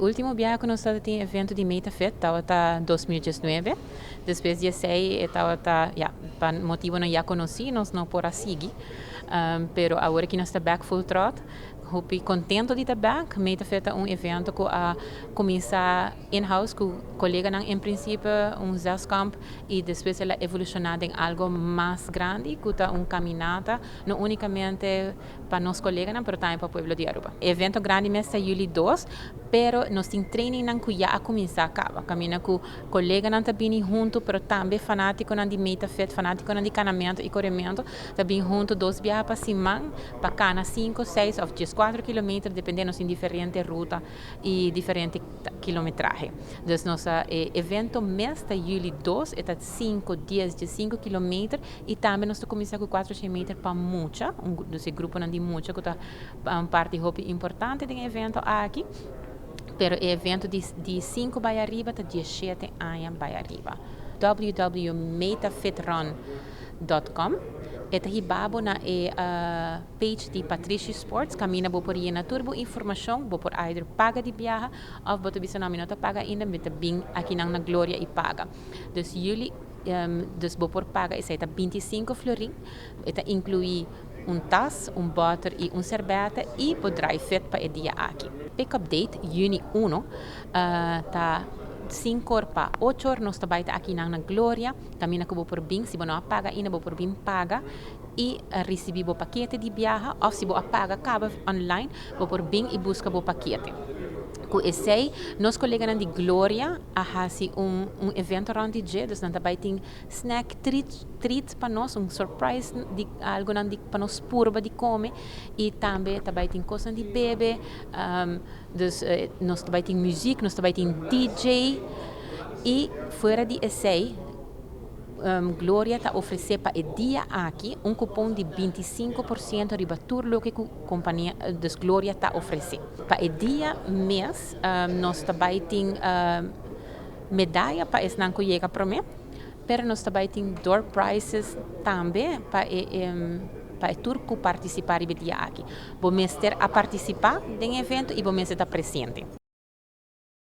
Ultimo biaha cu nos tin evento di Meta Fit tabata 2019. Despues di esey tabata, ja, pa motibo no ya conoci, nos no por a sigui. Pero awor cu nos ta back full throttle, hopi contento di ta back. Meta Fit ta un evento cu a cuminsa in-house cu coleganan en principio, un zeskamp, y despues el a evoluciona den algo mas grandi, cu ta un caminata, no unicamente pa nos coleganan, pero tambe pa pueblo di Aruba. Evento grandi mes ta juli 2, pero nos tin training nan cu ya a cuminsa caba. Caminda cu coleganan ta bini hunto, pero tambe fanaticonan di Meta Fit, fanaticonan di canamento y coremento, ta bin hunto dos biaha pa siman, pa cana 5, 6 of 4 kilometer, dependiendo den diferente ruta y diferente kilometrahe. Dus nos evento mes ta juli 2, ta 5, 10, 5 kilometer y tambe nos ta cuminsa cu 400 meter pa mucha, dus e grupo di mucha, cu ta un parti hopi importante di e evento aki. Pero e evento di 5 bay ariba ta 17 aña bay ariba. www.metafitrun.com E ta hiba bo na e page di Patricia Sports, caminda bo por yena tur bo informacion, bo por either paga di biaha, of bo ta bisa: "No, mi no ta paga ainda, mi ta bin aki na Gloria y paga." Dus juli, dus bo por paga, esey ta 25 florin, e ta inclui un tas, un boter y un serbete y por dry fit pa e dia aki. Pick up date, juni 1, ta 5 or pa 8 or, nos tambe ta aki na Gloria, caminda cu bo por bin, si bo no a paga ainda, bo por bin paga y ricibi e pakete di biaha, of si bo a paga caba online, bo por bin y busca e pakete. Cu esey, nos coleganan di Gloria a hasi un evento rond di dje, dus nan tambe tin snack treat pa nos, un surprise di algo nan di pa nos purba di come y tambe tin cos di bebe, dus nos tambe tin music, nos tambe tin DJ y fuera di esey, Gloria ta ofrece pa e dia aki un cupom di 25% riba tur loke e compania di Gloria ta ofrece. Pa e dia mes, nos tambe tin medaya pa esnan cu yega prome, pero nos tambe tin door prizes tambe pa tur cu participa e dia aki. Bo mester a participa den evento y bo mester ta presente.